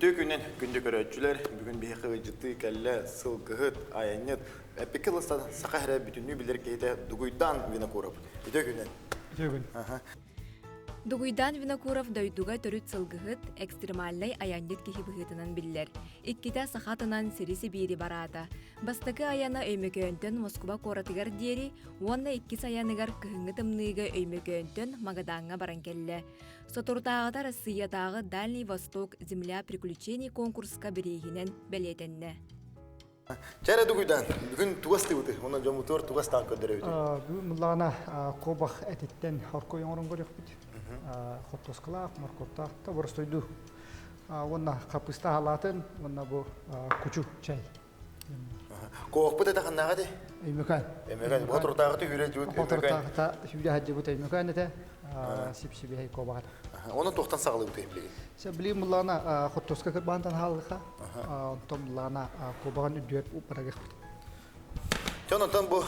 Үтүө күнүн күндү көрөөччүлэр, бүгүн биһиэхэ ыалдьыттыы кэллэ сылгыһыт, айанньыт, эппиккэ ылыстан саха эрэ бүтүннүү билэр киһитэ Дугуйдаан Винокуров. Үтүө күнүн. Үтүө күн. Дугуйдаан Винокуров дойдуга төрүт сылгыһыт, экстремальнай айанньыт киһи быһыытынан биллэр. Иккитэ саха атынан сири-сибиири бараата. Бастакы айана Өймөкөөнтөн Москуба куоратыгар диэри уонна иккис айаныгар кыһыҥҥы тымныыга Өймөкөөнтөн Магадаҥҥа баран кэллэ. Соторутааҕыта Арассыыйатааҕы Дальний Восток Земля приключений конкурска бирииһинэн бэлиэтэннэ. Чэ эрэ Дугуйдаан, бүгүн тугу астыыбытый? Уонна дьоммутугар тугу астаан көрдөрөбүтүй? Бүгүн мыллаҕына куобах этиттэн хоркой оҥорон көрүөхпүт. Хортуоскалаах, моркуоптаах да боростуойдуу. Уонна хаппыста халаатын, уонна бу кучу чай. Куохпут этэ ханнааҕа ди? Өймөкөөн. Өймөкөөн. Бу хотурутааҕыта сүүрэ сылдьыбыт Өймөкөөн. Хотурутааҕыта сүүрэ сылдьыбыт Өймөкөөн этэ. Сип-сибиһэй куобаҕа. Онон туохтан саҕалыыбыт билигин? Сэ билигин буллаҕына хортуоска кырбаантан хаалыха. Онтон буллаҕына куобаҕын үрдүгэр барагыахпыт. Дьон онтон бу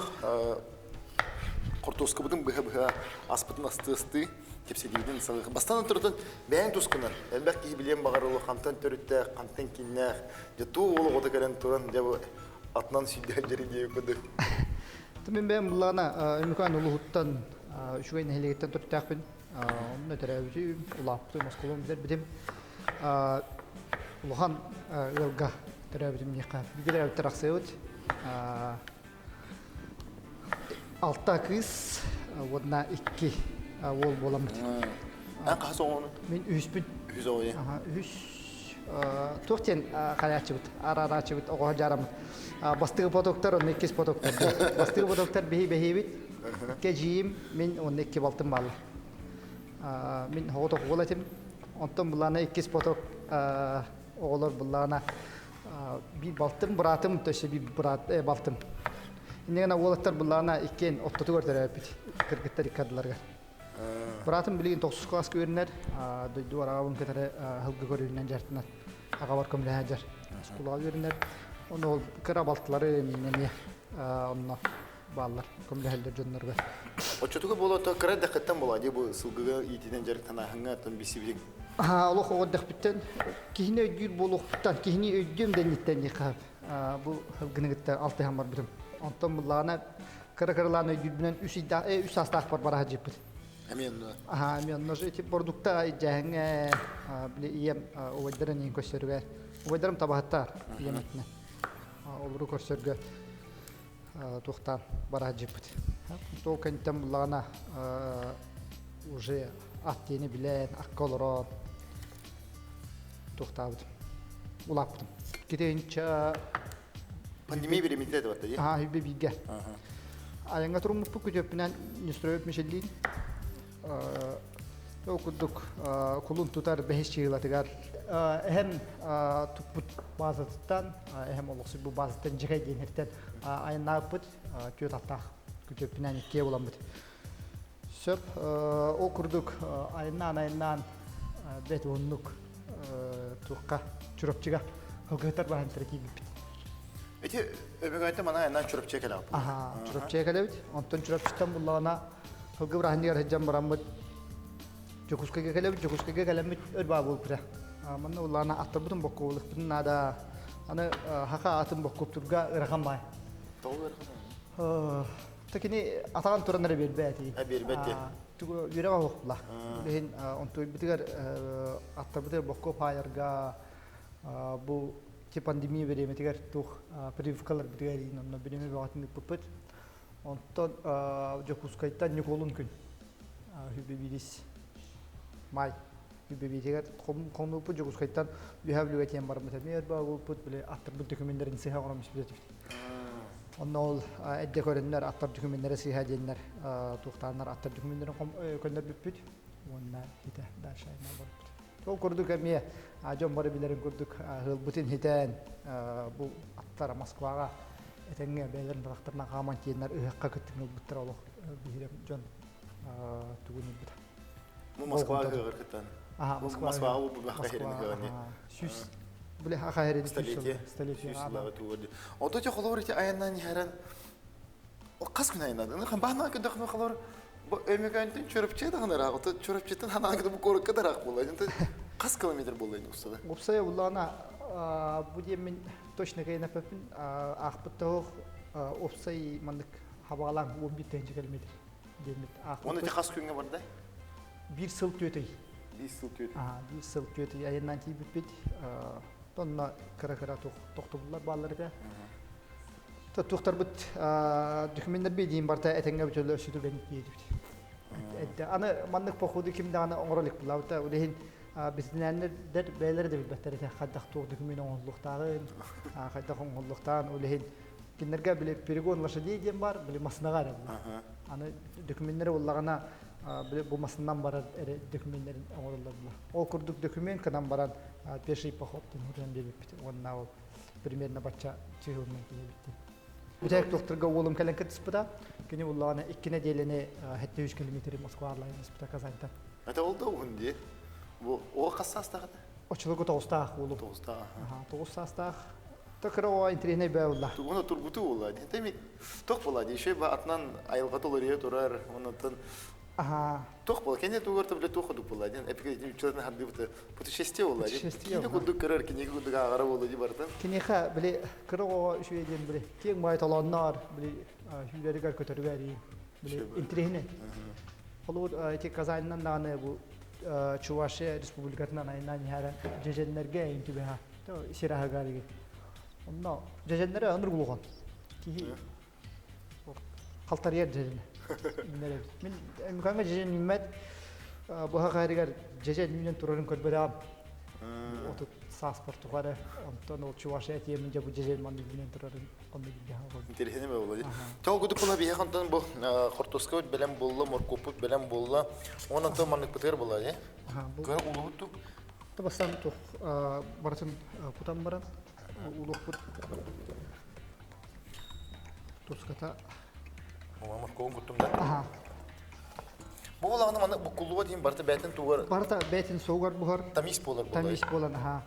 хортуоскабытын быһа-быһа аспытын астыы-астыы кэпсэтиибитин салыах. Бастаан турутун бэйэҥ тускунан элбэх киһи билиэн баҕарылы хантан төрүттээх, хантан киннээх, дьэ туу уол оҕото кэлэн туран дьэ бу атынан сүүрдэһэр дьэри диэбит курдук. Мин бэйэм буллаҕына Өймөкөөн улууһуттан үчүгэй нэһилиэгиттэн төрүттээхпин. Онно төрөөбүтүм, улааппытым, оскуолам бүтэрбитим. Улахан ыалга төрөөбүтүм диэххэ. Бииргэ төрөөбүттэр ахсыабыт. Алта кыыс уонна икки уол буоламмыт. Эн хаһыс оҕону? Мин үһүспүн. Үһүс оҕо Үһүс туох диэн хайааччыбыт, араарааччыбыт, оҕо дьаараммыт. Бастыгы потоктар, онно иккис потоктар. Бастыгы потоктар биһи бэһиэбит. Икки эдьиийим, мин уонна икки балтым бааллар. Мин оҕотох уол этим. Онтон былаана иккис поток оҕолор былаана биир балтым, быраатым, өссө биир быраат, балтым. Иннигэнэ уолаттар былаана иккиэн ортотугар төрөөбүт кыргыттар икки ардыларыгар. Быраатым билигин тохсус кылааска үөрэнэр, дойду араҕабын кытары сылгы көрүүнэн дьарыктанар, аҕабар көмөлөһө дьар. Оскуолаҕа үөрэнэр. Ону ол кыра балтылары мин эмиэ онно бааллар, көмөлөһөллөр дьоннорго. Оччотугу буолуо то кыра эрдэххиттэн буолаа дии бу сылгыга иитинэн дьарыктанааһыҥҥа оттон билсибитиҥ. Аа, олох оҕо эрдэхпиттэн киһини өйдүүр буолуохпуттан, киһини өйдүөм дэнниттэн диэххэ бу сылгыны кытта алтыһан барбытым. Онтон буллаҕына кыра-кыралаан өйдүүрбүнэн үс ыйдаах, үс саастаахпар бара сылдьыппыт. Эмиэ онно. Аха, эмиэ онно ити бордукта дьээһиҥҥэ били ийэм убайдарын иин көрсөрүгэр. Убайдарым табаһыттар ийэм өттүнэн. Олору көрсөргө туохтаан бара сылдьыппыт. Ол кэнниттэн буллаҕына уже ат диэни билэн, акка олорон туохтаабытым, улааппытым. Китинча Пандемия биримитэ это барта Аа, хүббэ бииргэ. Айаҥҥа туруммуппут күтүөппүнэн Нестроев Мишеллиин ол курдук кулун тутар бэһис чыылатыгар эһэм туппут базатыттан эһэм олохсуйбут базаттан дьикэй диэн айаннаабыппыт түөрт аттаах күтүөппүнэн иккиэ буламмыт. Сөп ол курдук айаннаан айаннаан бэт уһуннук туохха Чурапчыга Ылгыһыттар баһантара киирбиппит. Ити өбүгэтэ мана айаннаан Чурапчыга кэлэҕит. Аха, Чурапчыга кэлэбит. Онтон Чурапчыттан буллаҕына Ылгы бырааһынньыгар сылдьан бараммыт Дьокуускайга кэлэбит, Дьокуускайга кэлэммит өр баа буолбута. Манна улаана аттарбытын боккуобулукпутун наада. Аны хака атын боккуоптурга ырахан баай. Тоҕо ыарахан? Та кини атаҕын туран эрэ биэрбэт. Биэрбэт диэн. Үөрэх оһохпула. Билигин онтуйбутугар аттарбытыгар боккуоп хаайарга бу пандемия бириэмэтигэр туох прививкалар битигэр онно бириэмэ бөҕөтүн ыыппыппыт. Онтон Дьокуускайтан Ньукуолун күн Хүбүбиирис Маай Хүбүбиитигэр хонууппут Дьокуускайтан Үөһээ Бүлүүгэ тиийэн барбыт эмиэ өр буолбут били аттарбыт документарын сыһа оҥорон испит этибит. Онно ол эрдэ көрөннөр аттар документары сыһа диэннэр туохтааннар аттар документарын көннөрбүппүт уонна хитэ дальше барбыт. Ол курдук эмиэ дьон бары билэрин курдук ыалбытын хитээн бу аттар Москваҕа этэҥҥэ бэйэлэрин тарахтарынан хааман тиэннэр ыһыахха кыттыыны ылбыттара олох биһирэм дьон тугун ылбыта. Бу Москва ыһыаҕар кыттан. Москваҕа бу бахха херин ыһыаҕын. Сүүс бile хаха херин столетие. Столетие. Сүүс сыллаҕа тугу Ото те холобур ити айаннан иһэрэн хас күн айаннадын? Хамбаана көдөхмө холобур бу Өймөкөөнтөн Чурапчы даҕаны ыраах, ото Чурапчыттан ханаан кытта бу куоракка да ыраах буолла. Хас километр буолла ини устата? Уопсайа буллаҕына бу диэммин точно кэйнэппэппин аахпыт тоһуох уопсай маннык хабаалаан 11 тыһыынча километр диэммит аахпыт. Оны хас күҥҥэ барда? Биир сыл түөтүй. Биир сыл түөтүй. Биир сыл түөтүй айаннаан тиийбиппит. Онно кыра-кыра тохтобуллар бааллар этэ. Туохтарбыт документар диин барта этэҥҥэ бүтөлө өссө түргэнник тиийдибит. Аны маннык походу ким даҕаны оҥоро илик булаабыта. Ол иһин битинээннэр бэйэлэрэ да билбэттэр этэ хайдах туох документ оҥоһуллуохтааҕын, хайдах оҥоһуллуохтааҕын. Ол иһин кинилэргэ били перегон лошадей диэн баар, били массыынаҕа эрэ буолар. Аны документнары буллаҕына били бу массыынанан барар эрэ документнэрин оҥороллор буолар. Ол курдук документ кынан баран пеший поход диэн уруйан биэрбиппит. Уонна ол примерно бачча чыһылынан киһибит. Бүтэһик докторга уолум кэлэн кыттыспыта. Кини буллаҕына икки нэдиэлэни 73 километры Москва арлайын ыспыта Казаньтан. Это ол да уһун дии. Бу оҕо хас саастаах этэ? Оччолорго тоҕустаах уолум. Тоҕустаах. Аха, тоҕус саастаах. Та кыра оҕо интэриэһинэй бээ буолла. Уна тургутуу буолла. Тэми тох буолла дии. Еще ба атынан айылҕа толория турар, оннотон Аха. Туох буолла? Кэннэ тугар биле туох курдук буолла диэн эпик үчүгэй хардыбыты путешествие буолла диэн. Кини курдук көрөр, кинигэ курдук ааҕара буолла дии барытын. Киниэхэ били кыра оҕо үчүгэй диэн били киэҥ баай толоонноор били сүүрэригэр көтөрүгэр били интириэһинэй. Холобур ити Казаньнан даҕаны бу Чувашия республикатынан айаннаан иһэрэ дьэдьэннэргэ эйин түбэһэ сир аһыгар Онно дьэдьэннэрэ ынырык улахан. Киһи халтарыйар дьэдьэнэ. Мин Мукаҥҥа дьэдьэн үүммэт быһа хайарыгар дьэдьэн үүнэн турарын көрбөтөҕүм. Отут сааспар тухары онтон ол Чувашия этиэмин дьэ бу дьэдьэн маннык үүнэн турарын онно билгэ Интэриэһинэй буолла дии. Тоҕо кудук була биһиэхэ онтон бу хортуоскабыт бэлэм буолла, моркуоппут бэлэм буолла. Уонна онтон манныкпытыгар буолла дии. Кыра улуһут тук. Бастаан туох барытын кутан баран улуохпут Туската. Моркуобун куттум да. Аха. Бу буолаҕына маны буккуллуга диин барыта бээтин тугар. Барыта бээтин сугар буһар. Тамис буолар буолар. Тамис буолан аха.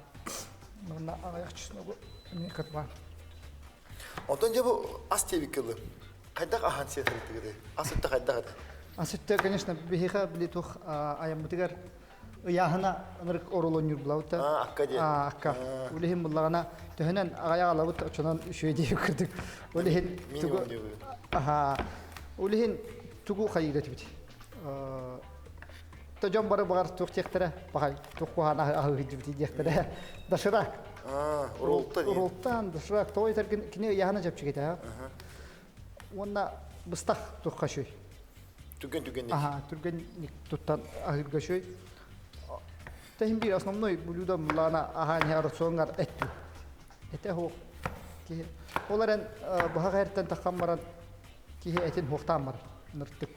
Манна аҕыйах чесногу эмиэ кырбаан. Онтон дьэ бу ас диэбиккэ дылы. Хайдах аһаан сиэтэритигитэй? Ас өттө хайдах этэ? Ас өттө, конечно, биһиэхэ били туох айаммытыгар ыйааһына ынырык оролонньур булабыт да. Акка диэн. Акка. Ол иһин буллаҕына төһөнөн аҕайах алабыт очонон үчүгэй диэбит курдук. Ол иһин тугу аха ол иһин тугу хайыыр этибит. То дьон бары баҕар туох диэхтэрэ, баҕай туох куһаҕан аһыы сылдьыбыт диэхтэрэ. Доширак. Роллтан. Роллтан, доширак. Тоҕо этэргин кини ыйааһына чэпчэкитэ. Уонна быстах туохха үчүгэй. Түргэн түргэнник. Аха, түргэнник туттан аһыырга үчүгэй. Тэһин биир основной блюдо буллаана аһаан иһэ рационҥар эттүү. Этэ суох киһи. Ол эрэн быһах эртэн таххан баран киһи этин хуохтаан барар. Ныртык.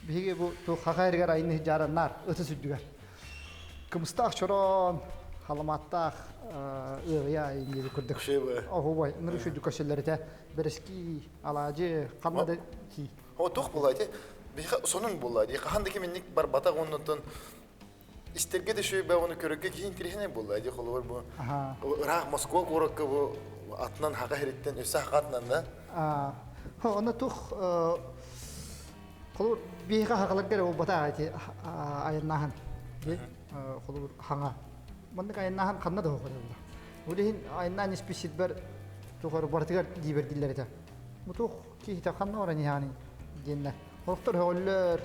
Биһиги бу хаха эригэр айны дьаараннаар ытыс үрдүгэр. Кымыстаах чороон, халамааттаах ыарыйа диэби курдук. Оһуобай, ныр үчүгэй көсөллөр этэ. Бэрэски, алаадьы, ханна да кии. О, туох буолла ити? Биһиэхэ сонун буолла дии. Хаһан да ким инник барбатах оннуттан истэргэ да үчүгэй баа оны көрөргө киһи интириэһинэй буолла дии. Холобур бу ыраах Москва куоракка бу атынан хака иһириттэн өссө хака атынан да. Онно туох холобур биһиэхэ хахаларга эрэ буолбатах ити айаннааһын холобур хаҥа маннык айаннааһын ханна да суох буолла. Ол иһин айаннаан испит сирбэр тухары барытыгар диибэрдиллэр этэ. Бу туох киһитэ ханна баран иһэҕиний диэннэр. Сорохтор өҕөллөр,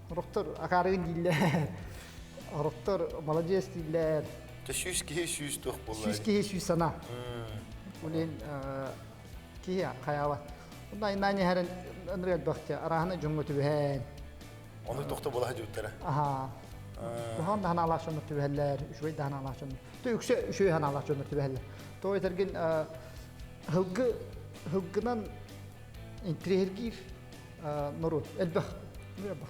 сорохтор акаарыгын дииллэр, сорохтор маладьыас дииллэр. Сүүс киһи сүүс туох буолла? Сүүс киһи сүүс санаа. Ол иһин киһи хайаабат. Онно айаннаан иһэрин ынырык элбэхтэ арааһына дьоҥҥо түбэһэн. Ону тохто буола сылдьыбыттара. Аһаа. Куһаҕан да санаалаах дьоннор түбэһэллэр, үчүгэй да санаалаах дьоннор. Тэ үксэ үчүгэй санаалаах дьоннор түбэһэллэр. Тоҕо этэргин һылгы һылгынан интириэһиргиир норуот элбэх. Элбэх.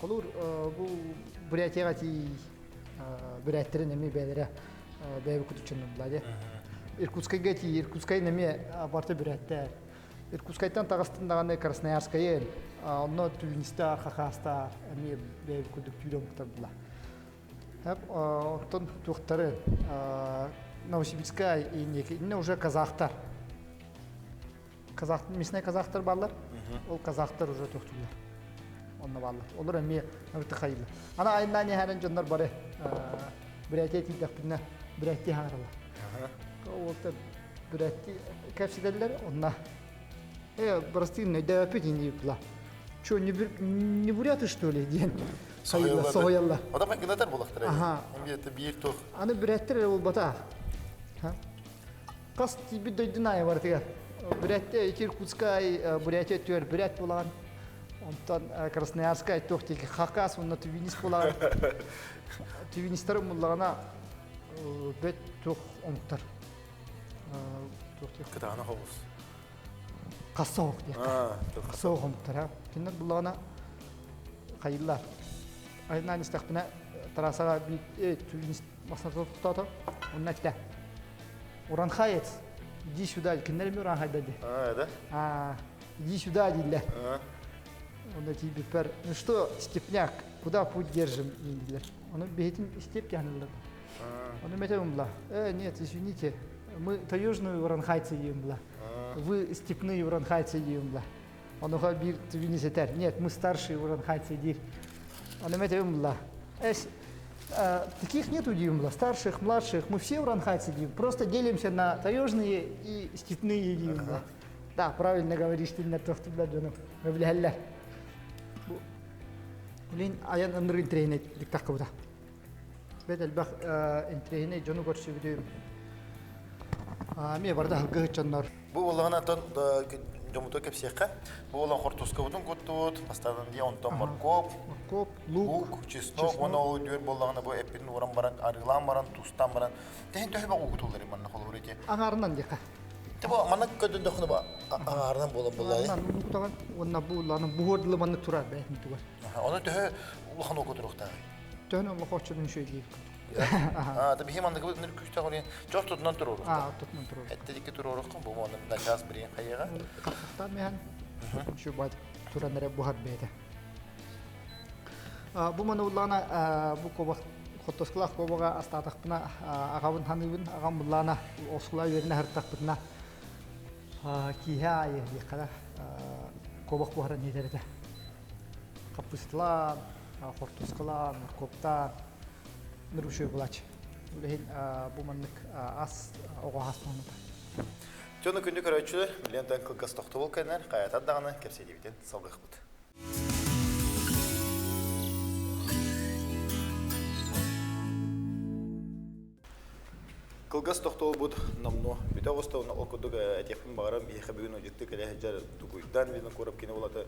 Холуур бу Бурятияҕа тиий бүрээттэрин эмиэ бэйэлэрэ бэйэбит кутуччуннулар дии. Иркутскайга тиий, Иркутскай эмиэ барыта бүрээттэр. Иркутскайтан таҕыстын даҕаны Красноярскайы, онно Тувинистар, Хахастар эмиэ бэйэбит курдук түүр омуктар була. Оттон туохтары Новосибирскай инники, инне уже казахтар. Казах, местный казахтар бааллар. Ол казахтар уже тохтуулар. Онно бааллар. Олор эмиэ ырты хайылар. Ана айыннаан иһэрин дьоннор бары. Бүрээти тиийдэхпинэ бүрээттии хаҥараллар. Ол бүрээттии кэпсэтэллэр онно простые өйдөөппүт ини була. Чё, не буряты, что ли, диэн соһуйаллар. Ода майгынатар булахтар. Ага. Биир туох. Аны бүрээттер эрэ буолбата. Хас тиийбит дойдун аайы барытыгар. Бүрээттэ ити Иркутскай Бурятия түөр бүрээт буолаҕын. Онтон Красноярскай туох диэки Хакас уонна Тувинист буолаҕын. Тувинистар умуллаҕына бөт туох омуктар. Туох диэх. Кытаанах оҕус. Хасса оҕ диэх. Хасса оҕ омуктар. Кинилэр буллаҕына хайыллар. Айнаан истэхпинэ трассаҕа биир тувинист массыына тохтоото. Онно эттэ. Уранхаец, иди сюда, кинилэр эмиэ уранхайда дии. А, да? А, иди сюда дииллэр. Онно тиийбиппэр, ну что, степняк, куда путь держим дииллэр. Ону биһитин степь диһаныллар. Ону мете умла. Нет, извините, мы таежные уранхайцы диимла. Вы степные уранхайцы диимла. Онуха биир түбүнү сэтэр. Нет, мы старшие уранхайцы диир. Ону мете умла. Эс, таких нету диимла, старших, младших, мы все уранхайцы диим. Просто делимся на таежные и степные диимла. Да, правильно говоришь, тиннер тохтулар дьону. Өблэһэллэр. Блин, айан ыныр интриһинэй диктаккыбыта. Бэт элбэх интриһинэй дьону көрсүбүтүм. Эмиэ барда аһылгы дьоннор. Бу буоллаҕына оттон дьоммутугар кэпсиэххэ. Бу буолан хортуускабытын куттубут, бастаан дии онтон моркуоп, Моркуоп, лук, лук, чеснок уонна ол үөр буоллаҕына бу эппитин ууран баран, арыылаан баран, тустаан баран, тэһин төһө бөҕө угутуллар манна холобур ити. Аҥаарынан диэххэ. Те бу манна көдөннөхүнэ бу аҥаарынан буолан буоллаа. Аҥаарынан угутаҕын уонна бу улааны буһуор дылы маннык турар бэйэтин тугар. Ону төһө улахан ууга туруохтааҕый? Төһөнү улахан оччотун үчүгэй Аа, биһи манныгы нөр күүстээх олен чох тутунан туруорух. Аа, тутунан туруорух. Этте туруорухха бу мону начаас билин хайыга. Хаппахтаан механ şu бат туран эрэ буһар бэйэтэ. Бу маны уллаана бу кобах хоттоскулаах кобаҕа астаатахпына аҕабын ханыыбын аҕам буллаана оскула үөрэнэ сырыттахпытына киэһэ аайы диэххэ кобах буһаран иһитэр этэ. Хаппыстылаан, хортускалаан, моркуоптаан нырушуй булач. Үлэһин бу маннык ас оҕо ас туһунута. Дьону күндү көрөөччүлэр, билиэн кылгас тохтобул кэннэр хайатар даҕаны кэпсэтиибитин салгыахпыт. Кылгас тохтобулбут номнуо бүтэ оҕуста уонна ол курдук этиэхпин баҕарам биһиэхэ бүгүн ыдьытты кэлэ сылдьар Дугуйдан Винокуров кини улата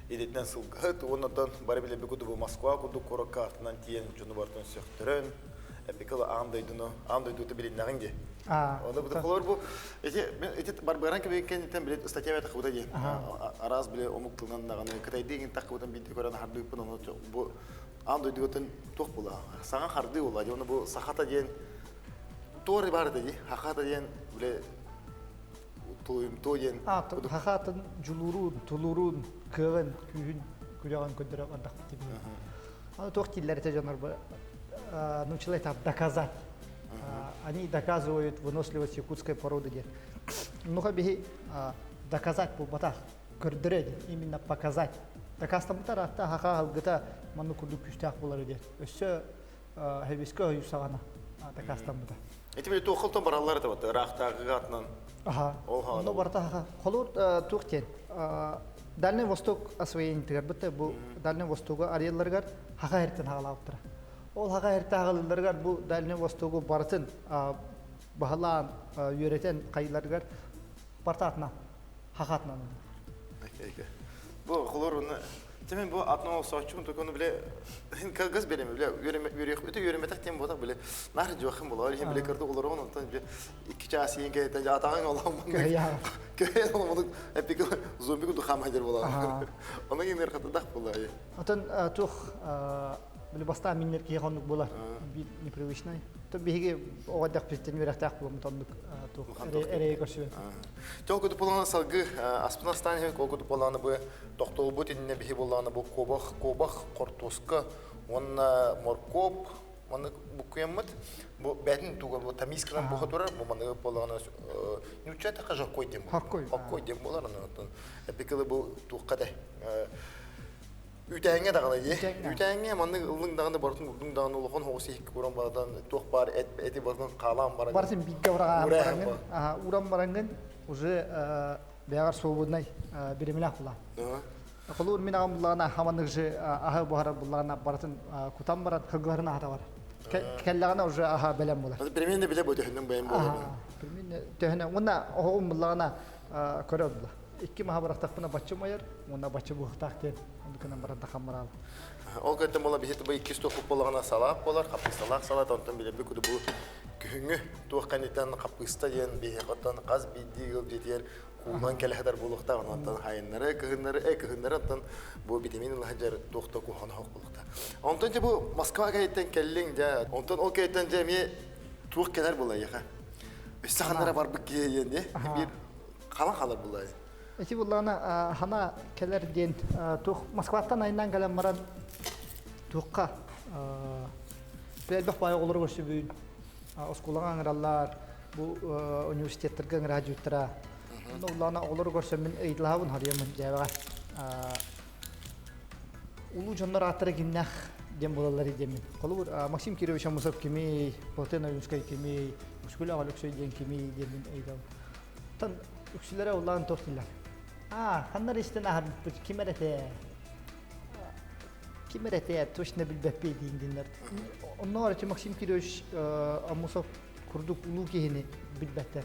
идэтинэн сылгыһыт уонна оттон бары билэрбит курдук Москва курдук куоракка артынан тиийэн дьону барытын сөхтөрөн эпикыл аан дойдуну аан дойдута билиннэҕиҥ дии. Оны бу холор бу ити ити барбаран кэбиэн билет статья тахыбыта дии. Араас биле омук тылынан даҕаны кытайдыы иҥин тахыбытын биирдэ көрөн хардыыппын ону бу аан дойдугутун туох була саҥа хардыы була дии. Оны бу сахата диэн туор бар дии. Хахата диэн биле тулуйумтуо диэн. Хахатын дьулуурун, тулуурун, кыаҕын, күүһүн күрэҕин көрдөрө бардахпыт дии. Аны туох дииллэр этэ дьоннор научила это доказать. Они доказывают выносливость якутской породы диэн. Ну-ка биһи доказать буолбатах, көрдөрө диэн, именно показать. Дакаастаммыта ыраатта хаха алгыта маннык курдук күүстээх буолар диэн. Өссө хэбискэ өйү саҕана дакаастаммыта. Ити били туоххалтан бараллар это вот ыраахтааҕыга атынан. Аха. Ол хаҕана. Онно барыта хаха. Холуур туох диэн Дальний Восток освоениетыгар бытта бу Дальний Востогу арыйалларыгар хаха эртэн хаалаабыттара. Ол хаха эртэ хаалалларыгар бу Дальний Востогу барытын баһылаан үөрэтэн хайыларыгар бартаатынан хахатынан. Бу холор уну Темен бу атна олсооччум токону биле кылгас береме биле үөрүөх өтө үөрэмэтэх тем буолар биле наар жуахын буолар иһин биле көрдүк олорон онтон биле икки чаас иин кэйтен атаҕыҥ олоон көһөн оломмун эпик зомби курдук хаамайдыр буолар онон инер хатадах буолар. Отон туох били бастаан миннер киһи хоннук буолар биир непривычный то биһиги оҕо дэхпиттен үөрэхтээх буламмыт оннук туох эрэйи көрсүбэт. Тол кутуп болааны салгы аспын астаан иһин кол кутуп болааны бу тохтолбут иннэ биһи болааны бу кобах кобах хортуоска уонна моркуоп маннык буккуйаммыт бу бээтин туга бу тамисканан буха турар бу манныгы болааны нюча така жоккой дем Хоккой. Хоккой дем болар аны оттон эпикылы бу туохка де. Үүтээҥҥэ даҕаны дии. Үүтээҥҥэ маннык ыллыҥ даҕаны барытын урдуҥ даҕаны улахан оҕус иһиккэ уран баратан туох баар эт эти барытын хаалаан баран Барытын бииргэ ураҕаан бараҥҥын, уран бараҥҥын уже бэйэҕэр свободнай биримилээх булаан. Холуур мин аҕам буллаҕына хаманнык же аһы буһарар буллаҕына барытын кутан баран кыргыларын аһата бар. Кэллэҕинэ уже аһа бэлэм буолар. Примерно билэ бу төһөннөн бэйэм буолар. Примерно төһөнө уонна оһоҕум буллаҕына көрөр була. Икки маһа бырахтахпына бачча умайар, уонна бачча буһуохтаах диэн оннук гынан баран дахаммараал. Ол кэнниттэн буола биһи бу иккис туох буоллаҕына салаат буолар, хаппыысталаах салаат, онтон билэрбит курдук бу күһүҥҥү туох кэнниттэн хаппыыста диэн биһиэхэ оттон хас биирдии ыал дьиэтигэр куулан кэлэ сытар буолуохтаах, онтон хайыннары, кыһыннары, кыһыннары оттон бу витамин ыла сылдьар туох да куһаҕана суох буолуохтаах. Онтон дьэ бу Москва кэнниттэн кэллиҥ дьэ, онтон ол кэнниттэн дьэ эмиэ туох кэлэр буолла эйиэхэ? Өссө ханна барбыт киһи диэн биир Хала халар булай. Эти буллаҕына хана кэлэр диэн туох Москваттан айынан кэлэн баран туохха элбэх баай оҕолору көрсүбүн оскуолаҕа ыҥыраллар бу университеттарга ыҥыраадьыттара онно буллаҕына оҕолору көрсөммүн ыйыталаһабын харыйаммын дьээбэҕэ улуу дьоннор ааттара кимнээх диэн буолаллар диэммин холобур Максим Кирович Амусов кимий Платон Ойуунскай кимий Үскүлээх Өлөксөй диэн кимий диэммин ыйытабын Оттон үксүлэрэ улаан туох дииллэр? Аа, ханна эрэ истэн аһарбыппыт, ким эрэ этэ? Ким эрэ этэ, точно билбэппит диин диннэр. Оннооҕор ити Максим Кирович Аммосов курдук улуу киһини билбэттэр.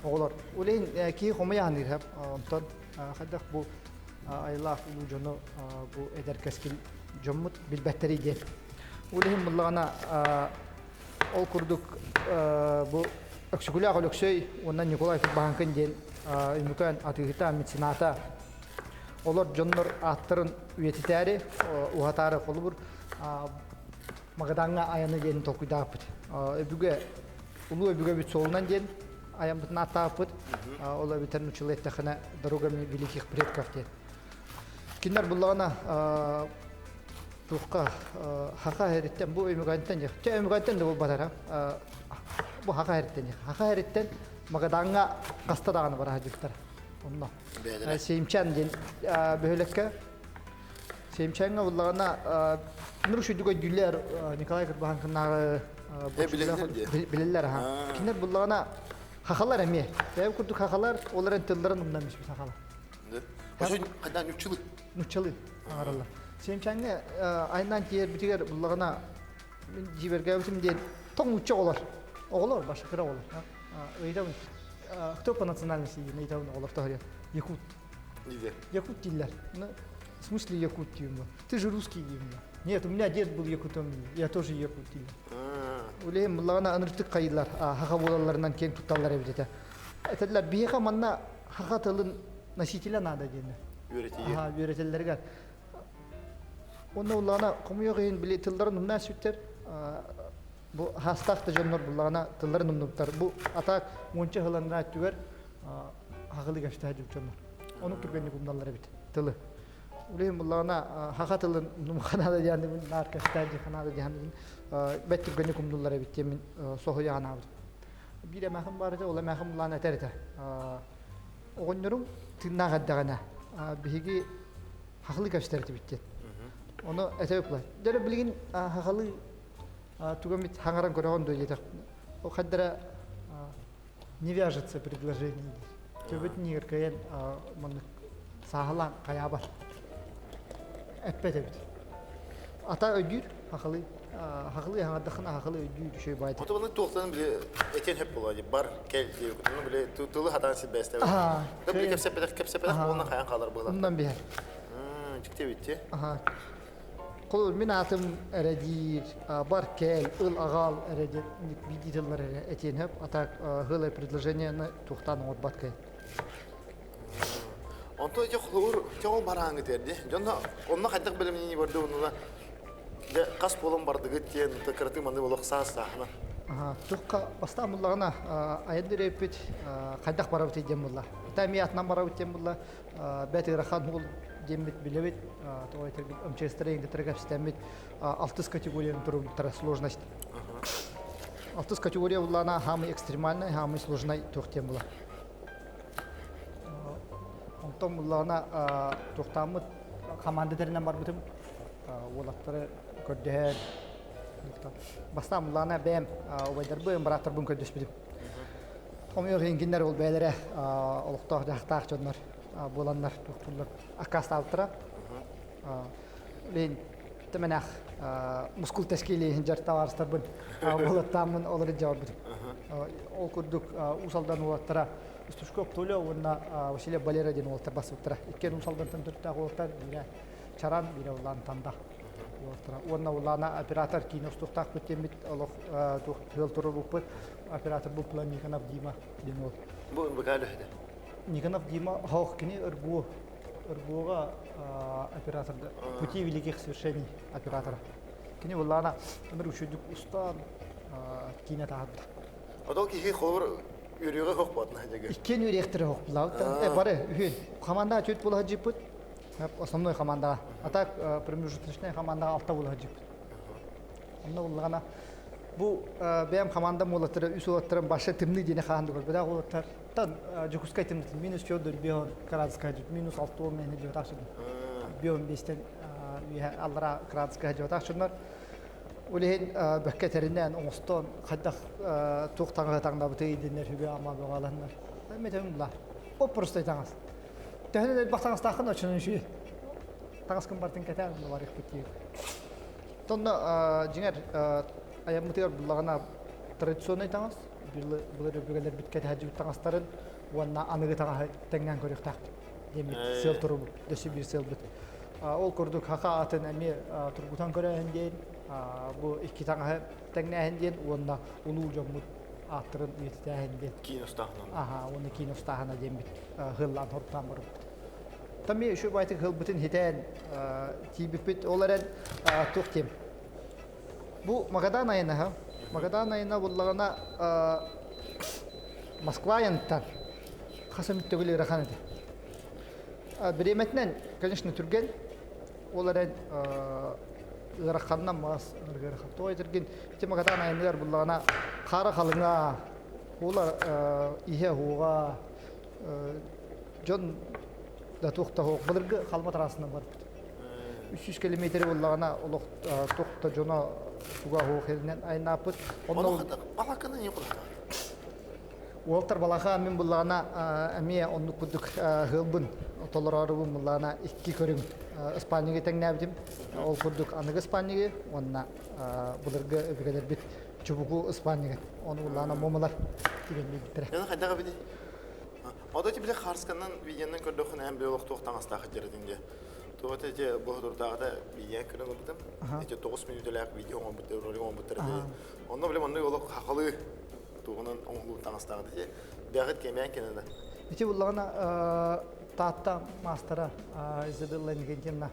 Оҕолор, ол иһин киһи хомуйа саныыр онтон хайдах бу айылаах улуу дьону бу эдэр кэскил дьоммут билбэттэрий диэн. Ол иһин буллаҕына Ол курдук бу Өксөкүлээх Өлөксөй уонна Ньукулай Кырбаһаҥкын диэн Өймөкөөн атыыһыта, мецената олор дьоннор ааттарын үйэтитээри, уһатаары холобур Магадаҥҥа айаны диэн толкуйдаабыппыт. Өбүгэ улуу өбүгэбит суолунан диэн айаммытын ааттаабыппыт. Ол эбэтэр нуччалыы эттэххинэ «Дорогами великих предков» диэн. Кинилэр буллаҕына туохха хаха эриттэн бу Өймөкөөнтөн диэх. Чэ Өймөкөөнтөн да буолбатара. Бу хаха эриттэн диэх. Хаха эриттэн Магадаҥҥа хаста даҕаны бара сылдьыбыттара. Онно. Сеймчан диэн бөһүөлэккэ Сеймчаҥҥа буллаҕына нур шүйдүк өйдүүллэр Николай Кырбаһанкыннааҕы билэллэр аха. Кинилэр буллаҕына хахалар эмиэ. Бэйэм курдук хахалар, ол эрэн тылларын умнан испит хахалар. Хайдан нуччалыы? Нуччалыы аҥараллар. Семчаҥҥа айнаан тиийэрбитигэр буллаҕына мин дьиибэргээбитим диэн тоҥ нуучча оҕолор. Оҕолор, башкира оҕолор. Ыйытабын, кто по национальности диэн ыйытабын оҕолор тоһуйан. Якут. Якут дииллэр. В смысле якут диим Ты же русский диим Нет, у меня дед был якутом, я тоже якут дииллэр. Улейм буллаҕына ыныртык хайыылар, хаха буолалларынан киэҥ тутталлар эбит этэ. Этэллэр, биһиэхэ манна хаха тылын носителя надо диэннэр. Үөрэтиигэ. Аха, үөрэтэллэригэр. Онно буллаҕына хомуйуох иһин били тылларын умнаа сүттэр бу хаастаах да дьоннор буллаҕына тылларын умнубуттар. Бу атаак уонча сыланнара өттүгэр хаҕылык эстää дьоннор. Ону түргэнник умналлар эбит тылы. Улейм буллаҕына хаха тылын умнумаханаада диэн наар кэстää диханаада диэн бэт түргэнник умнуллар эбит диэн мин соһуйа санаабытым. Биир эмээхин баар этэ, ол эмээхин буллаан этэр этэ. Оҕонньорум тыыннаах эрдэҕинэ биһиги хахылыы кэпсэтэр этибит диэн. Ону этэ ыпла. Дьэ билигин хахалыы тугу эмит хаҥаран көрөҕүн дуо диэтэх. Ол хайдара не вяжется предложение диир. Төбөт нигер кыайан маннык сааһылаан хайаабат. Эппэт эбит. Ата өйдүүр хахалыы хахалыы хаҥардаххына хахалыы өйдүүр үчүгэй баайдык. Ото bunu туохтан били этиэн хөп буолуо бар кэл диэбит. Били тылы хатаан сибээстэбит. Били кэпсэппэтэх кэпсэппэтэх буолна хайан хаалар буолар. Оннан биһэр. Дьикти эбит Аха. Холобур мин аатым эрэ диир, бар кэл, ыл аҕал эрэ диэн биирдии тыллар эрэ этиэн хөп. А так хылай предложениены туохтаан оҥорбот кэл. Онтон ити холобур чоҕул барааҥҥы тиэрди. Дьонно онно хайдах бэлэмнэнии барды оннуна дьэ хас буолан бардыгыт диэн кыратыы маннык олох саас сааһына. Туохха бастаан буллаҕына айан дирэппит хайдах барабыт диэн булла. Ата эмиэ атынан барабыт диэн булла. Бэт ыарахан уол диэммит билэбит. Тоҕо этэрбит МЧСтары иҥгитэрэ кэпсэтэммит алтыс категорияны турубуттара сложность. Алтыс категория буллаана самый экстремальный, самый сложный туох диэн була. Онтон буллаҕына туохтааммыт хамаанда тэринэн барбытым. Уолаттары көрдөһөн бастаан буллаҕына бэйэм убайдарбын, бырааттарбын көрдөспүтүм. Хомойуох иһин кинилэр ол бэйэлэрэ олохтоох дьаһахтаах дьоннор буоланнар туохтууллар аккаастаабыттара. Билин тэмэнэх мускул тэскиилиин дьар табаарыстарбын уолаттааммын олор илдьэ барбытым. Ол курдук Уус Алдан уолаттара Стручков Толя уонна Василий Валера диэн уолаттар баспыттара. Иккиэн Уус Алдантан төрүттээх уолаттар, биирэ Чаран, биирэ Улаан Танда уолаттара. Уонна Улаана оператор киинэ устуохтаахпыт диэммит олох туох тыал туруорбуппут. Оператор бу Никонов Дима диэн уол. Бу НВК үлэһитэ. Никонов Дима хоох кини РГУ РГУга операторда Пути великих свершений оператора. Кини буллаана өмір үчүдүк устан киинэ таһаарбыта. Отол киһи холобур үөрүүгэ хох буотна дьэгэ. Иккиэн үөриэхтэрэ хох булаабыт. Бары үһүн. Команда чуть була жиппыт. Основной командаға. А так промежуточная командаға алта була жиппыт. Онно буллаҕына бу бэйэм хамаандам уолаттара үс уолаттарым баша тымныы диэни хаһан да көрбөтөх уолаттартан Дьокуускай тымнытын минус Федор бион градуска минус 6 мени дьуотаах бион биэстэн үөһэ аллара градуска дьуотаах дьоннор ол иһин бөккө тэринэн оҥостон хайдах туох таҥаһы таҥнабытый дэннэр сүбэ ама бөҕөлөннөр метөҥ була оп-просто таҥас төһөнөн элбэх таҥастааххын оччонон үчүгэй таҥаскын бартын кэтээн барыахпыт диир Тонна дьиҥэр айаммытыгар буллаҕына традиционнай таҥас, былыр өбүгэлэрбит кэтэһэрдьибит таҥастарын уонна аныгы таҥаһы тэҥнээн көрүөхтээхпит диэммит сыал турубут, дөссө биир сыалбыт. Ол курдук хаха атын эмиэ тургутан көрөөһүн диэн, бу икки таҥаһы тэҥнээһин диэн уонна улуу дьоммут ааттарын үйэтитээһин диэн. Киин устааһынан. Аха, уонна киин устааһына диэммит ыһыллаан хоруктаан барбыт. Тами үчүгэй байтык ыһылбытын хитээн тиийбиппит. Ол эрэн туох диэм. Бу Магадан айанаһа. Магадан айана буллаҕына Москва айаныттан хас эмит төгүл ыарахан этэ. Бириэмэтинэн, конечно, түргэн. Ол эрэн ыараханынан маас ыарахан. Тоҕо этэргин ити Магадан айаныгар буллаҕына хаара халыҥа, уола иһэ уоҕа дьон да туох да суох былыргы халыма трассанан барбыт. 300 километр буоллаҕына олох туох да дьоно туга суох сиринэн айнааппыт. Онно балаканы не кулата. Уолтар балаха мин буллаҕына эмиэ оннук курдук ыһылбын толороорубун буллаҕына икки көрүҥ ыспаанньыгы тэҥнээбитим. Ол курдук аныгы ыспаанньыгы уонна былыргы өбүгэлэрбит чубуку ыспаанньыгы. Ону буллаҕына муомалар тигэнниирбиттэрэ. Яна хайдах эбитий? Ото ти биле харсканан видеонан көрдөххүнэ эн бile олохтуох таҥастаах дьэрэтин дьэ. Туох это те боһутурдааҕыта видео көрөн ылбытым. Эти 9 мүнүүтэлээх видео оҥорбуттар, ролик оҥорбуттар этэ. Онно биле маннык олох хахалы тугунан оҥоһулуу таҥастаах этэ. Бэҕит кэмээн кэнэнэ. Ити буллаҕына Таатта маастара Изабелла Иннокентьевна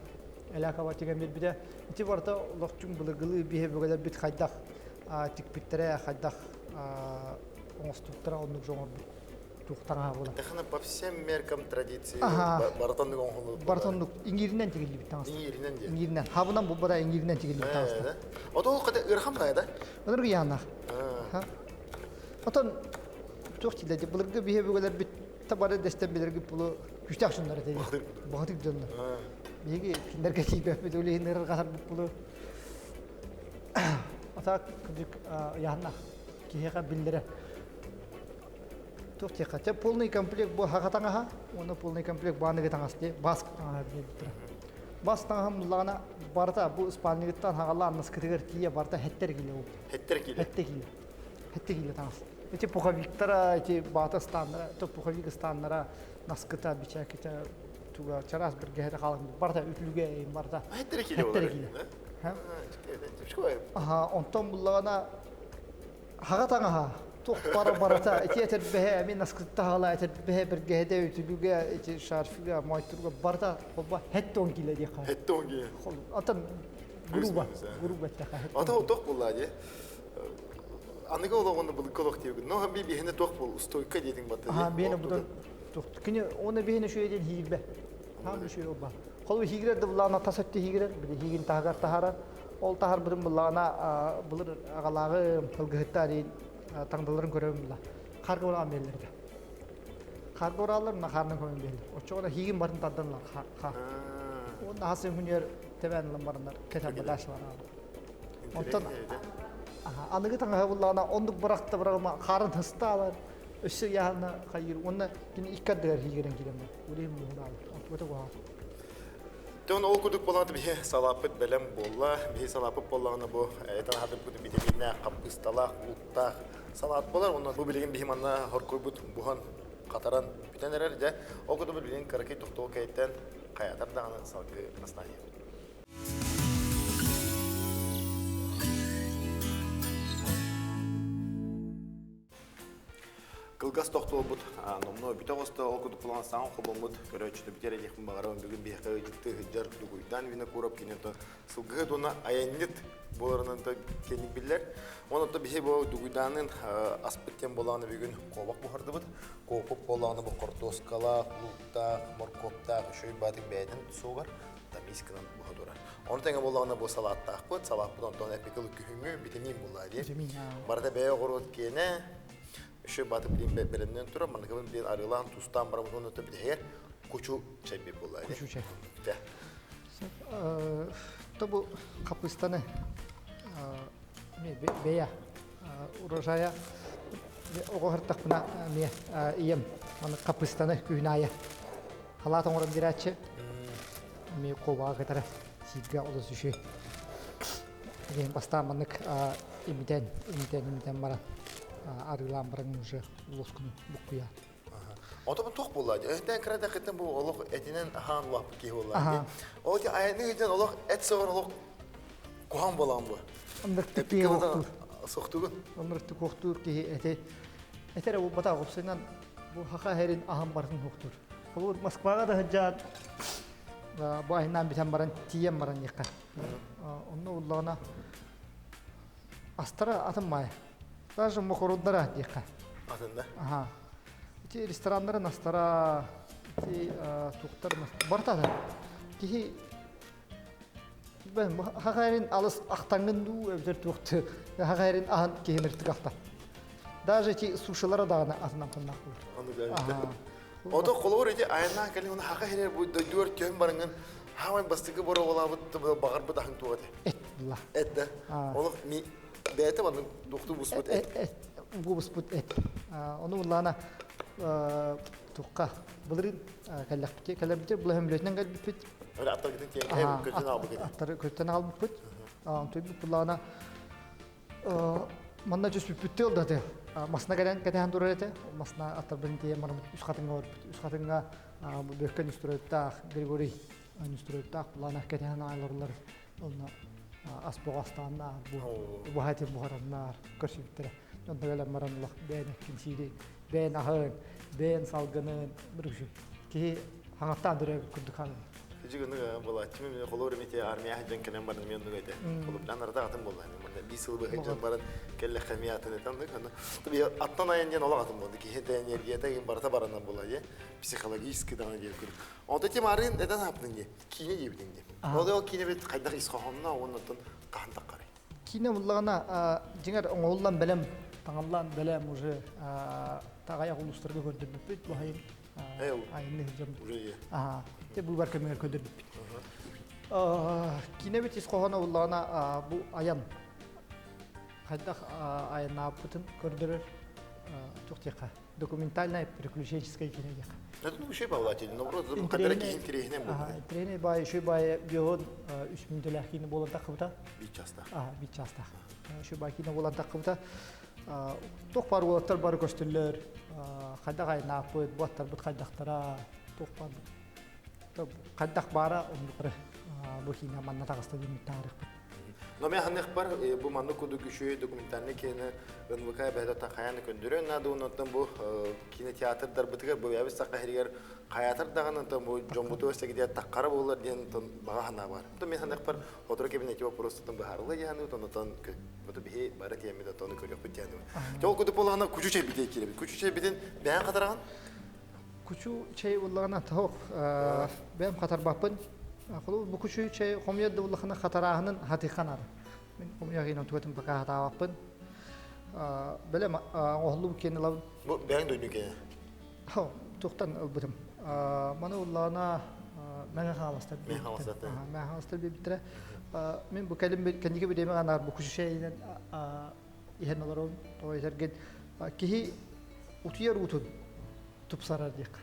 Элякова тигэн биэрбитэ. Ити барыта олохчун былыргылыы биһи бөгэлэрбит хайдах тикпиттэрэ, хайдах оҥостубуттара оннук оҥорбут туох таҥаһа буолар. Тэхана по всем меркам традиции барытоннук оҥоһуллубут. Барытоннук иҥииринэн тигиллибит таҥас. Иҥииринэн диэн. Иҥииринэн. Хабынан бу бара иҥииринэн тигиллибит таҥас. Ото ол хата ыарахан баҕайы да? Ынырык ыйааннаах. Отон туох дииллэр былыргы биһи өбүгэлэрбит бары дэстэн билэрги булу күүстээх дьоннор этэ. Баҕатык дьоннор. Биһиги кинилэргэ тиийбэппит, ол иһин ырырҕатарбыт булу. Ата кырдьык ыйааннаах киһиэхэ биллэрэ. Туох диэххэ, те полный комплект бу хаха таҥаһа, уонна полный комплект бааныгы таҥас дии, баск таҥаһа диэбиттэрэ. Бас таҥаһым буллаҕына барыта бу ыспаанньыгыттан хаҕалаан наскытыгар тиийэ барыта хэттэр киилэ буолбут. Хэттэр киилэ. Хэттэ киилэ. Хэттэ киилэ таҥас. Эти пуховиктара, эти баата ыстааннара, то пуховик ыстааннара, наскыта, бичээкитэ, туга чараас биргэһэтэ хаалан барыта үтүлүгэ барыта. Хэттэр киилэ Хэттэр киилэ. Аха, онтон буллаҕына хаҕа таҥаһа туох бара барыта ити этэрбэһэ эмин наскыттаһала этэрбэһэ бэргэһэтэ үтүлүгэ ити шарфига мойтурга барыта холба хеттон киилэ диэххэ. Хеттон киилэ. Атын грубо, грубо эттэхэ. Ата туох буолла дии? Аныгы олоҕуну былыргы олох диэбит. Но би биһине туох буол устойка диэтиҥ батта. Аха, биһине будан туох. Кини оны биһине шуе диэн хиирбэ. Хаам шуе оба. Холу хиигирэр да буллаана тас өттө хиигирэр, били хиигин таһыгар таһарар. Ол таһарбытын буллаана былыр аҕалааҕы ылгыһыттар таҥдаларын көрөбүн була. Харга ураан биэллэрдэ. Харга урааллар, мына хаарынан көмөн биэллэр. Оччоҕуна хиигин барын тардан ылар хаар. Уонна хас күнүгэр. тэбээн ылан бараннар кэтэн бадаашылар аалар. Онтон аныгы таҥаһа буллаҕына оннук бырахта быраҕыма хаарын хыстаалар өссө ыйааһына хайыыр уонна кини икки ардыгар хийгэрэн киирэн бар. Улиһин муһун аалар. Онтубата куһаҕан. Тон ол курдук буолан биһи салааппыт бэлэм буолла. Биһи салааппыт буоллаҕына бу этан хатырбыт битэмииннээх, хаппыысталаах, лууктаах салаат буолар. Онон бу билигин биһи манна хоркуйбут буһан хатаран бүтэн эрэр. Дьэ, ол курдук билигин кыракый тохтуу кэйттэн хайатар даҕаны салгыы астаан иһэбит. Кылгас тохтуолбут номнуо бүтэ оҕуста, ол курдук булан саҥа холбоммут көрөөччүтэ бүтэр диэхпин баҕарабын. Бүгүн биһиэхэ ыалдьыттыы сылдьар Дугуйдаан Винокуров кини сылгыһыт уонна айанньыт буоларынан киэҥник биллэр. Онон биһи бу Дугуйдаанын аспыт диэн буолаҕына бүгүн куобах буһардыбыт. Куопук буолаҕына бу хортуоскалаах, лууктаах, моркуоптаах үчүгэй баатык бэйэтин суогар тамискынан буһа турар. Ону тэҥэ буоллаҕына бу салааттаахпыт, салааппыт онтон эпикыл күһүҥҥү витамин буолла дии. Барыта бэйэ оҕуруот киэнэ, еще баты билин бэлэмнэн турар, манныкыбын билин арыылаан, тустаан барабыт уонна бүтэһигэр кучу чайбит буолла дии. Кучу чай. Тобу хапыстаны бэйэ урожая оҕо сыртахпына эмиэ ийэм аны хапыстаны күһүн аайы халаат оҥорон биэрээччи эмиэ куобаҕа кытары сииргэ олус үчүгэй диэн бастаан маннык имитэн имитэн имитэн баран арыылаан баран уже лоскуну буккуйа Ото туох буолла дии? Өһүнтэн кыра дэхиттэн бу олох этинэн аһаан улааппыт киһи буолла дии. Ол ти айаны ыйдан олох эт соҕор олох куһаҕан буолаҕын бу. Ынырыктык киһи уохтуур. Сохтугун. Ынырыктык уохтуур киһи эти этэрэ буолбатах уопсайынан бу хаха эрин аһан барытын уохтуур. Холобур Москваҕа да сылдьаат бу айаннаан бүтэн баран тиийэн баран диэххэ. Онно уллаҕына астара атын маайа. Даже мохоруддара диэххэ. Атын да? Аха. Ити рестораннарын астара, ити туохтар барыта атын. Киһи хахайрин алыс ахтаҥҥын дуу эбэтэр туохты хахайрин аһан киһи ыртык ахтар. Даже эти сушилара даҕаны атынан ханнаах буолар. Ото холобур ити айаннаан кэлин уна хаха хирер бу дойдугар түһэн барыңын хаамай бастакы боруобалаабыт баҕарбыт аһын туох этэ? Эт була. Эт да. Олох ми бэйэтэ маннык духту буспут эт. Эт буспут эт. Ону улаана тухха былырыын кэллэхпит кэлэрбит була хөмлөтүнэн кэлбиппит. Öyle аттар gidin көтөн албыт. Аттары көтөн албыппыт. Онтуйбут буллаана манна түспүппүт тыл да масына кэлэн кэтэһэн турар этэ. Масына аттарбын тиийэн баран үс хатыҥҥа барбыт. Үс хатыҥҥа бөккө Нестеровтаах Григорий Нестеровтаах булаана кэтэһэн ааларлар. Онно ас боҕастааннаар, бу буһараннаар көрсүбүттэрэ. Онно кэлэн баран улах бэйэн эккин бэйэн аһын, бэйэн салгынын бүрүкү киһи хаҥаттаан төрөөбүт курдук хаалар. Ижи гыны булааччы мен холоор эмите армия хаджан кэлэн баран мен оннук этэ. Холобурдан арада атын буолла. Манна би сыл быһыджан баран келлехе ми атын этен аны. Таби аттан айан диэн олох атын болду. Киһи те энергията ин барыта баранан була же. Психологически даҕаны диэн күн. Онто тем арын этен хапнын ди. Киинэ диэбитин ди. Ол ол киинэ бит хайдах ис хоһоонно уоннаттан хаһан таххарай. Киинэ буллаҕына дьиҥэр оҥоһуллан бэлэм, таҥаллаан бэлэм уже таҕайах улуустарга көрдөрбүппүт бу айын айынны сылдьаммыт. Аха. Те быыбар кэмигэр көрдөрбүппүт. Киинэбит ис хоһооно буллаҕына бу айан хайдах айаннаабыппытын көрдөрөр туох диэххэ документальное приключенческое кино диэххэ. Это ну еще павлатель, но просто хадара киһи интириэһинэй буолла. Интириэһинэй баай, еще баай биоһун үс мүнүтэлээх киинэ буолан таххыбыта. Биир чаастаах. Биир чаастаах. Еще баай киинэ буолан таххыбыта. Туох баар уолаттар бары көстөллөр, хайдах айнааппыт, бу аттарбыт хайдахтара, туох баар хайдах баара оннуктары бу киинэ манна таҕыста диэммит таарыхпыт. Но мен ханнык бар бу маннык курдук үчүгэй документальный кино НВК бэһдэ хайаан көндөрөн наада онтон бу кинотеатрдарбытыгар бу бэйэбит саха сиригэр хайаатар даҕаны онтон бу дьоммутугар сэгидиэ таххара буолар диэн онтон баҕа санаа бар. Онтон мен ханнык бар хотура кэбинети вопростан быһаарылла диэн онтон бу биһи бары тиэммит онтон көрүөхпүт диэн. Ол курдук буоллаҕына кучу чэйбитин киирэбит. Кучу чэйбитин бэйэн хатараҕын? Кучу чэй буллаҕына тоһох бэйэм хатарбаппын. Холобур бу кучу чэй хомуйар да буллахына хатарааһынын хатыйхан ары. Мин хомуйар иһин онтугатын пока хатаабаппын. Бэлэм оҥоһуллубут киэн ылабын. Бу бэйэҥ дойду киэнэ? Туохтан ылбытым. Маны уллаҕына Мэҥэ Хаҥаластар Мэҥэ Хаҥаластар. Мэҥэ Хаҥаластар биэрбиттэрэ. Мин бу кэлин кэнники бириэмэ анаар бу кучу чэйинэн иһэн олоробун. Тоҕо этэргин киһи утуйар уутун тупсарар диэххэ.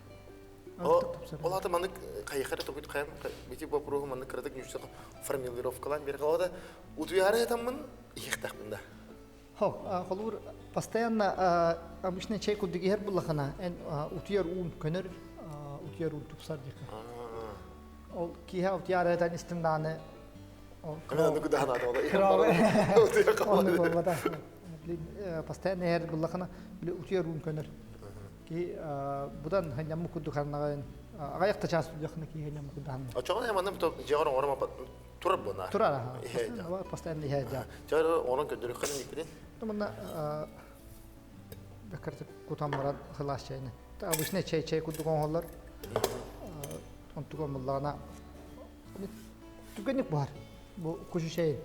Ол аты маннык хайыхара токут хайам бити вопроһу маннык кыратык ньүсэ формулировкалаан биэр да утуйаары ятаммын иһиэхтээхпин да. Хо, холуур постоянно обычный чай курдук иһэр буллахына эн утуйар уун көнөр, утуйар уун тупсар диэххэ. Ол киһи утуйаары ятан истим дааны Постоянно иһэр буллахына утуйар уун көнөр. Киһи будан ханньаммы курдук ханнаҕын аҕайах да чаас тудьахына киһи ханньаммы курдук ханна. Очоҕон эманным дьиэҕэр оҥором турар буна. Турар аха. Постоянно иһэ дьа. Чаар оҥорон көрдөрүөххэ икпитин. Манна бэккэртик кутан баран сылаас чайны. Обычный чай чай курдук оҥоһоллор. Онтуга муллаҕына түгэнник буһар. Бу кучу чай.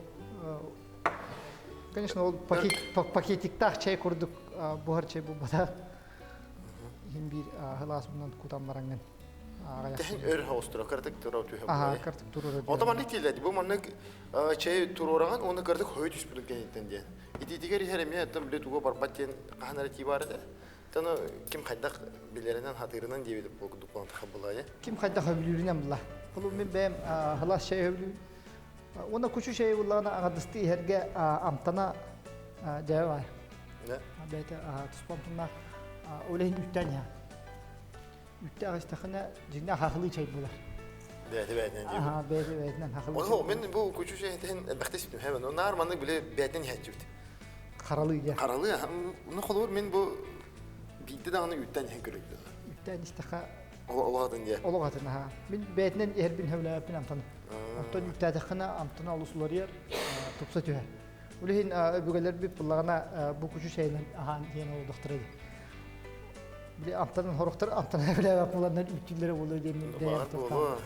Конечно, ол пакетиктаах чай курдук буһар чай буолбатах. Иһин биир сылаас уунан кутан бараҥҥын. Тэһин өр хоҕустура кыратык тура түһэ Аха, кыратык туруора. Ото маннык тиэллэди. Бу маннык чай туруораҕын уонна кыратык хойу түспүтүн кэнниттэн диэн. Итиитигэр иһэр эмиэ оттон били туга барбат диэн хаһан эрэ тии баар этэ. Ону ким хайдах билэринэн, хатыырынан диэбит курдук буолан тахабылайа. Ким хайдах өбүлүүрүнэн була. Холу мин бэйэм хылаас чай өбүлүүр. Уонна кучу чай буллаҕына аҥардастыы иһэргэ амтана дьайа баар. Бэйэтэ туспа амтаннаах ол иһин үттээн иһэ. Үттээх истэххинэ дьиҥнээх хахылыы чай буолар. Бэйэтэ бэйэтинэн диэбит. Аха, бэйэтэ бэйэтинэн хахылыы. Ол мен бу кучу чай элбэхтэ испитим. Хэбэн, наар маннык биле бэйэтинэн иһээччибит. Харалыы дьэ. Харалыы, ну холобур мин бу биирдэ даҕаны үүттэн иһэн көрөйдүм. Үүттээн истэххэ Олох атын дьэ. Олох атын аха. Мин бэйэтинэн иһэрбин сөбүлээбэппин амтаны. Оттон үүттээтэххинэ амтана олус уларыйар, тупса түһэр. Ол иһин өбүгэлэрбит буллаҕына бу кучу чэйинэн аһаан диэн олордохторо дии. Били амтанын хорохтор амтана билээбэт буоланнар үүттүүллэрэ буолуо диэн бэйэм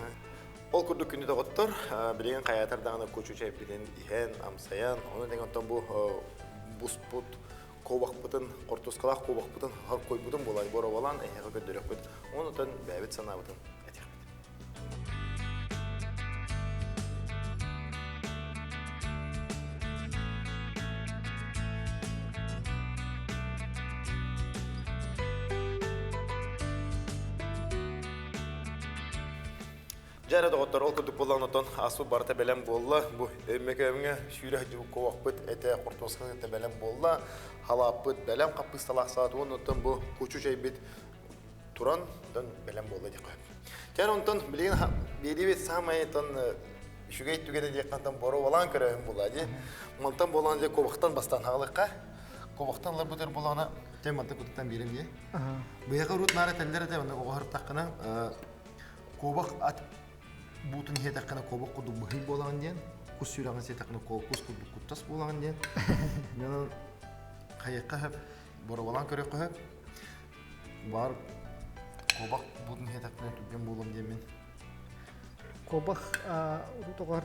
Ол курдук күндү доҕоттор, билигин хайаатар даҕаны кучу чэйбитин иһэн, амсайан, ону тэҥэ оттон бу буспут куобахпытын, хортуоскалаах куобахпытын хоркуйбутун буолай боруобалаан эһиэхэ көрдөрүөхпүт. Онутан бэйэбит санаабытын этиэхпит. Дьэ эрэ доҕоттор, ол курдук буоллаҕына оттон асу барыта бэлэм буолла. Бу өймөкөөҥҥө сүүрэ сылдьыбыт куобахпыт этэ, хортуоска этэ бэлэм буолла. Халааппыт бэлэм, хаппыысталаах саат уонна оттон бу кучу чэйбит туран, оттон бэлэм буолла диэххэ сөп. Дьэ онтон билигин биэриибит саамай оттон үчүгэй түгэнэ диэххэ онтон боруобалаан көрөөһүн буолла дии. Мантан буолан дьэ куобахтан бастаан хаалыахха. Куобахтан ыларбытыгар буоллаҕына, дьэ мантан кутуттан биэрэн дии. Быйаҕа урут наара этэллэр этэ, онно оҕо сырыттаххына Куобах ат буутун иһиэтэххинэ куобах курдук быһый буолаҕын диэн, кус сүрэҕин сиэтэххинэ кус курдук куттас буолаҕын диэн. Онон хайыахха сөп, боруобалаан көрүөххэ сөп. Баар куобах буутун иһиэтэхпинэ түргэн буолуом диэммин. Куобах урут оҕо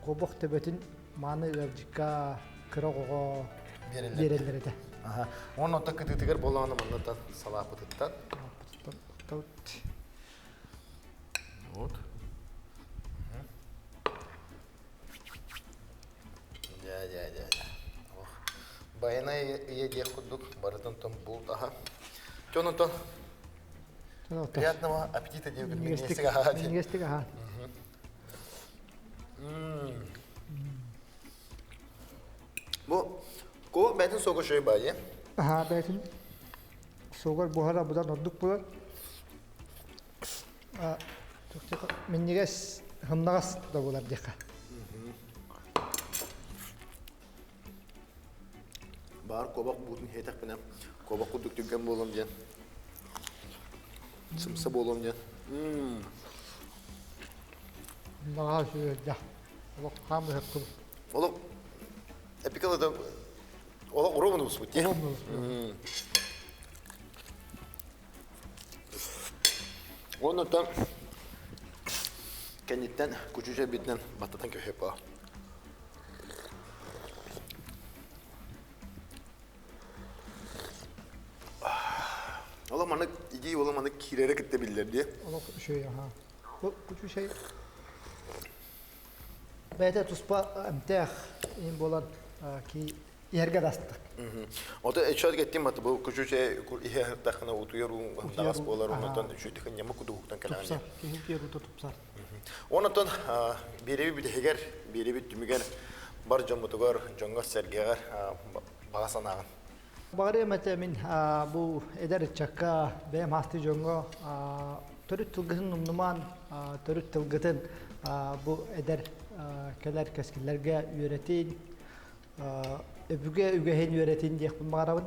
куобах төбөтүн мааны ыалдьыкка кыра оҕоҕо биэрэллэр этэ. Аха. Уонна оттон кытыытыгар буоллаҕына манна салаапытыттан. Вот. Дьэ, дьэ, дьэ, дьэ. Ох. Байанай ийэ диэх курдук барытын тон булт аха. Чон онтон приятного аппетита диэбит минньигэстик аһаа диэн. Минньигэстик аһаа. Бу ко бэйтин сога шөй баайы. Аһаа бэйтин Сугар буһара быдан ордук буолар. Минньигэс, сымнаҕас да буолар диэххэ. Баар куобах буутун иһиэтэхпинэ, куобах курдук түргэн буолуом диэн. Сымса буолуом диэн. Наҕаа үчүгэй Олох хаам ыһар курдук. Олох эпикалада Олох уруомун успут дии. Оннуттан кэнниттэн кучу битинэн баттатан көһөп ба. Ола маннык идея ола маннык киирэрэ кытта биллэр дии. Олох үчүгэй аха. Бу кучу чэй бэйэтэ туспа эмтээх иһин буолан ки иһэргэ дастык. Ото эчот кеттим баты бу кучу чэй иһэ тахына утуйар уун дагас буолар онтон үчүдүкүн ньама кудуһуктан кэлэҕин. Тупсар, киһи утуйар уута тупсар. Онотон биэрэби бүтэһигэр, биэрэби түмүгэр бар дьоммутугар, дьоҥҥор-сэргэҕэр баҕа санааҕын. Баҕарыам этэ мин бу эдэр ыччакка, бэйэм хаастыы дьоҥҥо төрүт тылгытын умнумаан, төрүт тылгытын бу эдэр кэлэр кэскиллэргэ үөрэтин, өбүгэ үгэһин үөрэтин диэхпин баҕарабын.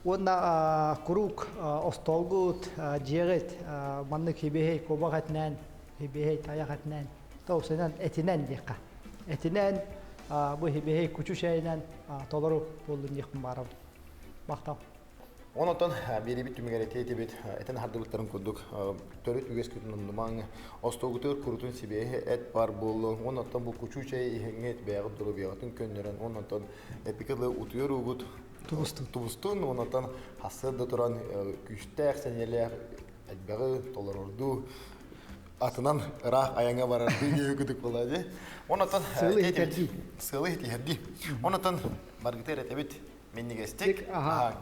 Уонна куруук остоолгут, дьиэҕит маннык хибиһэй куобах этинэн, хибиһэй тайах этинэн, тоусанан этинэн диэххэ. Этинэн бу хибиһэй кучу чэйинэн толору буоллун диэхпин баҕарабын. Махтал. Онон биэрибит түмүгэр этиэтибит, этэн аһардыбыттарын курдук төрүт үгэскитин умнумаҥ, остуолгутугар курутун сибиэһи эт бар буоллун, онон бу кучу чэй иһиҥҥит бэйэҕит доруобуйаҕытын көннөрөн, онон эпикалы утуйар уугут тубустун, тубустун, онон хассыар да туран күүстээх, сэниэлээх элбэҕи толорордуу атынан ыраах айаҥа барардыы диэки кудук буолаа дии. Онон сыалы иһитэрдии. Сыалы иһитэрдии. Онон баргыта эрэтэбит минньигэстик. Аха.